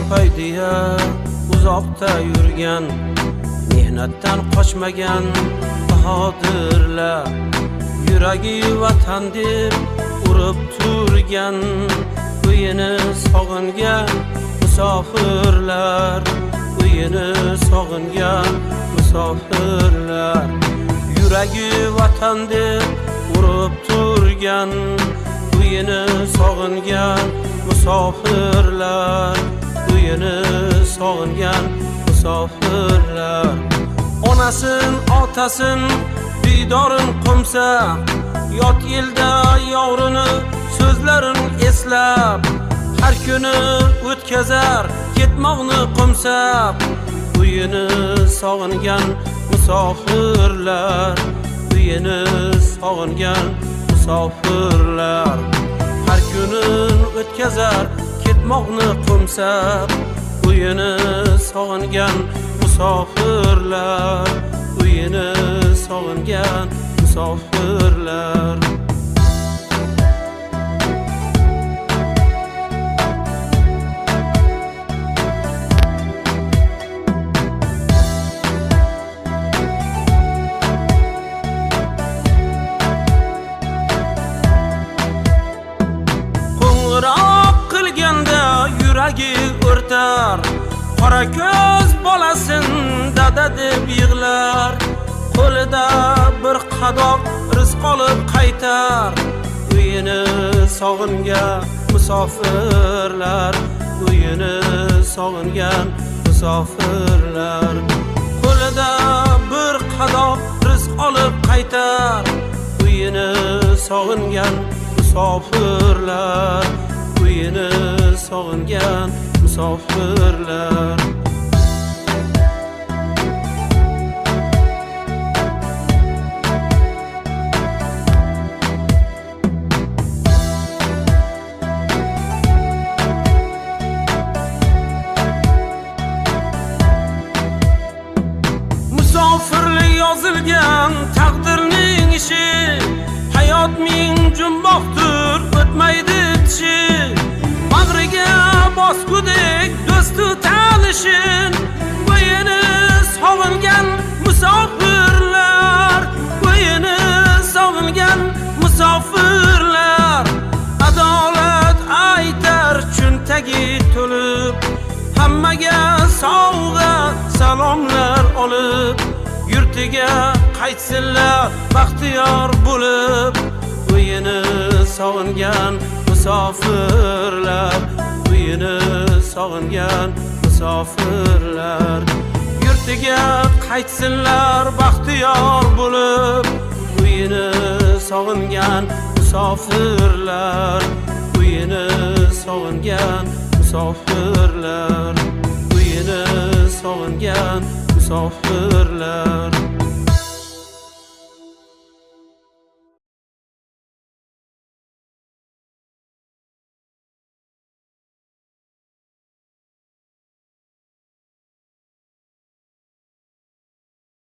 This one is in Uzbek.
topay deya uzoqda yurgan, mehnatdan qochmagan bahodirlar, yuragi vatan deb urib turgan, uyini sog'ingan musofirlar, uyini sog'ingan musofirlar, yuragi vatan deb urib turgan, uyini sog'ingan musofirlar, uyini sog'ingan musofirlar. Onasin, otasin, diydorin qo'msa, yot elda yorini so'zlarin eslab, har kuni o'tkazar ketmoqni qo'msab, uyini sog'ingan musofirlar, uyini sog'ingan musofirlar, har kuni o'tkazar ketmoqni qo'msab, uyini sog'ingan musofirlar, uyini sog'ingan musofirlar. Qo'ng'iroq qilganda yuragi o'rtar, qora ko'z bolasin dada deb yig'lar, qo'lida bir qadoq rizq olib qaytar, uyini sog'ingan musofirlar, uyini sog'ingan musofirlar, qo'lida bir qadoq rizq olib qaytar, uyini sog'ingan musofirlar, uyini sog'ingan musofirlar. Musofirlik yozilgan taqdirning ishi, hayot ming jumboqdir o'tmaydi tishi, bag'riga bosgudek do'stu tanishin, uyini sog'ingan musofirlar, uyini sog'ingan musofirlar, adolat aytar cho'ntagi to'lib, hammaga sovg'a salomlar olib, yurtiga qaytsinlar baxtiyor bo'lib, uyini sog'ingan musofirlar, uyini sog'ingan musofirlar, yurtiga qaytsinlar baxtiyor bo'lib, uyini sog'ingan musofirlar, uyini sog'ingan musofirlar, uyini sog'ingan musofirlar.